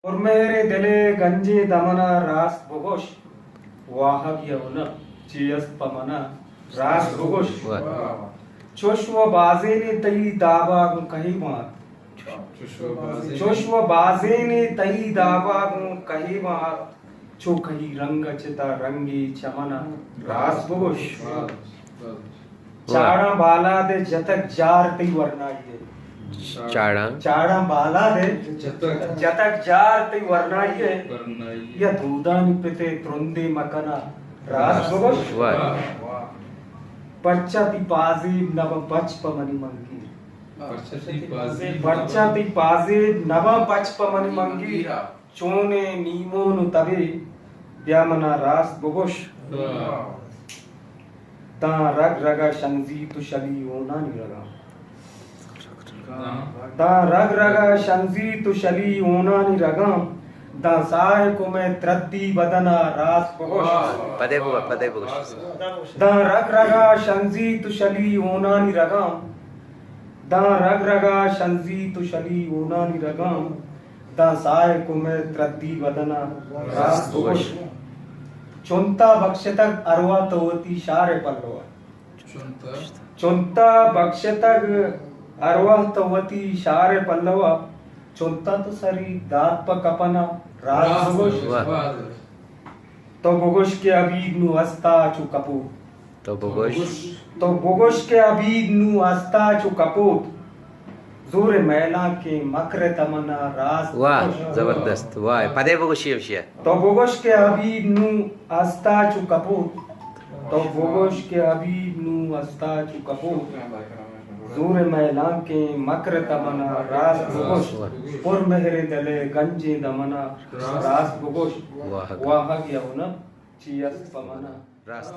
پرمہریں دل ءِ گنجیں دمن ءَ راست بگوش، واہگ یا ہنر چی است پہ من ءَ راست بگوش۔ واہ۔ چوش و بازینے تئی داب ءَ گوں کہی بنت، چوش و بازینے تئی داب ءَ گوں کہی بنت، چو کہی رنگ ءَ چت ءَ رنگے چمن ءَ راست بگوش۔ واہ۔ چاڑاں بالاد ءِ جتگ جار تئی ورنائی ءَ۔ چاڑاں۔ چاڑاں بالاد ءِ جتگ۔ جتگ جار تئی ورنائی ءَ۔ ورنائی ءَ۔ یا دودانی پت ءِ ترندیں مکن ءَ راست بگوش۔ واہ۔ پرچا تئی پازیب نہ بنت پچ پہ منی منگیر۔ پرچا تئی پازیب پرچا تئی پازیب نہ بنت پچ پہ منی منگیر۔ چونیں نیمون و تبے، بیا منا راست بگوش۔ واہ۔ داں رگ رگ ءَ شنزیت و شلی ہونانی رگاں۔ داں۔ داں رگ رگ ءَ شنزیت و شلی ہونانی رگاں۔ داں ساہ ءِ کمے تردی بدن ءَ راست بگوش۔ واہ۔ پدے بگو، پدے بگوش۔ داں رگ رگ ءَ شنزیت و شلی ہونانی رگاں۔ داں رگ رگ ءَ شنزیت و شلی ہونانی رگاں۔ داں ساہ ءِ کمے تردی بدن ءَ راست بگوش۔ چنت ءَ بکشتگ ارواہ تو وتی شار ءِ پلو ءَ۔ چنت ءَ۔ چنت ءَ بکشتگ ارواہ تو وتی شار ءِ پلو ءَ۔ چنت ءَ تو سری دات پہ کپن ءَ راست بگوش۔ واہ۔ تو بگوش کہ ابید نوں ہستا چو کپوت۔ تو بگوش۔ تو بگوش کہ ابید نوں ہستا چو کپوت۔ زور ءِ میلانکیں مکر ءِ تمنا راست بگوش۔ واہ، زبردست۔ واہ، پدے بگوشی ہمشی ءَ۔ تو بگوش کہ ابید نوں ہستا چو کپوت۔ تو بگوش کہ ابید نوں ہستا چو کپوت۔ زور ءِ میلانکیں مکر ءِ تمنا راست بگوش۔ واہ۔ پر مہریں دل ءِ گنجیں دمن ءَ راست بگوش۔ واہ۔ واہگ یا ہنر چی است پہ من ءَ؟ راست۔